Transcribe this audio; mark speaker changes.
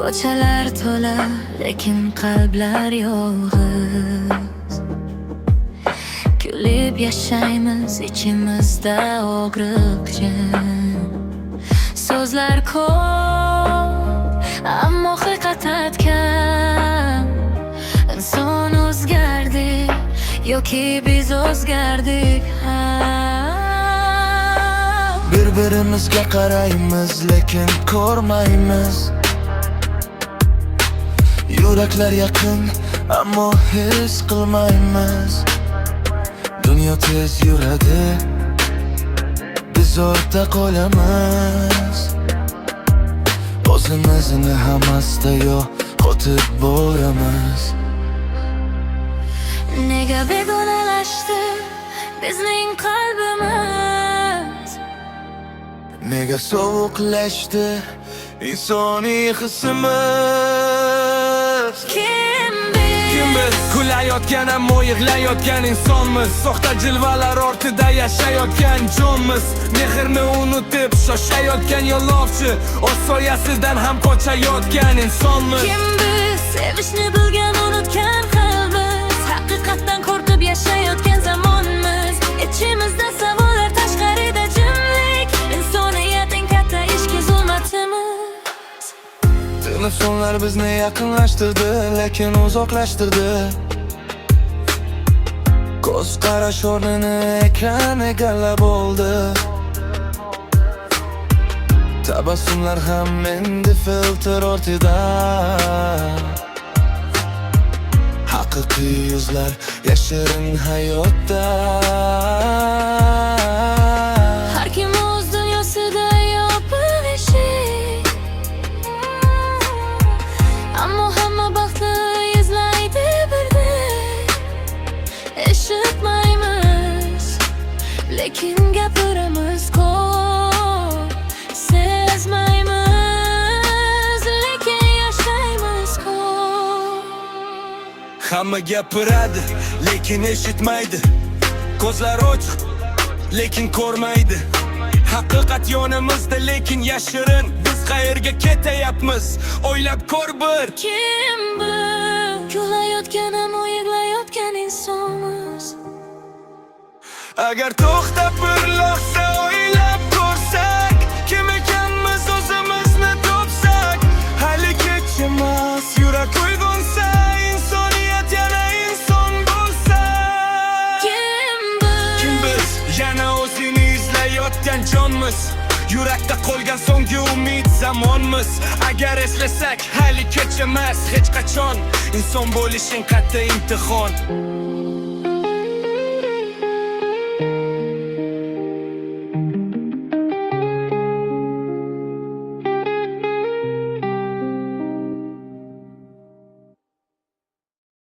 Speaker 1: Ko'chalar to'la, lekin qalblar yolg'iz. Kulib yashaymiz, ichimizda og'riq jim. So'zlar ko'p, ammo haqiqat kam. Inson o'zgardi yoki biz o'zgardik ham?
Speaker 2: Bir-birimizga qaraymiz, lekin ko'rmaymiz. Yuraklar yaqin, ammo his qilmaymiz. Dunyo tez yuradi, biz ortda qolamiz. O'zimizni ham asta yo'qotib boramiz.
Speaker 1: Nega begonalashdi bizning qalbimiz?
Speaker 2: Nega sovuqlashdi insoniy hisimiz?
Speaker 1: Kim biz?
Speaker 3: Kim biz? Kulayotgan, ammo yig'layotgan insonmiz. Soxta jilvalar ortida yashayotgan jonmiz. Mehrni unutib shoshayotgan yo'lovchi, o'z soyasidan ham qochayotgan insonmiz.
Speaker 1: Kim biz? Sevishni bilgan, unutgan qalbimiz. Haqiqatdan qo'rqib yashayotgan zamonmiz. Ichimizda savollar, tashqarida jimlik. Insoniyat eng katta ichki zulmatimiz.
Speaker 2: Telefonlar bizni yaqinlashtirdi, lekin uzoqlashtirdi. Ko'z qarash o'rnini ekran egallab oldi. Tabassumlar ham endi filtr ortida. Haqiqiy yuzlar yashirin hayotda.
Speaker 1: Har kim o'z dunyosida yopiq eshik, ammo hamma baxtni izlaydi birdek. Eshitmaymiz, lekin gapiramiz ko'p. Sezmaymiz, lekin yashaymiz ko'p.
Speaker 3: Hamma gapiradi, lekin eshitmaydi. Ko'zlar ochiq, lekin ko'rmaydi. Haqiqat yonimizda, lekin yashirin. Biz qayerga ketayapmiz? O'ylab ko'r bir.
Speaker 1: Kim biz? Kulayotgan, ammo yig'layotgan insonmiz.
Speaker 3: Agar to'xtab bir lahza o'ylab ko'rsak, kim ekanmiz, o'zimizni topsak. Hali kech emas, yurak uyg'onsa, insoniyat yana inson bo'lsa.
Speaker 1: Kim biz?
Speaker 3: Kim biz? Yana o'zini izlayotgan jonmiz. Yurakda qolgan so'nggi umid zamonmiz. Agar eslasak, hali kech emas hech qachon. Inson bo'lishing katta imtihon.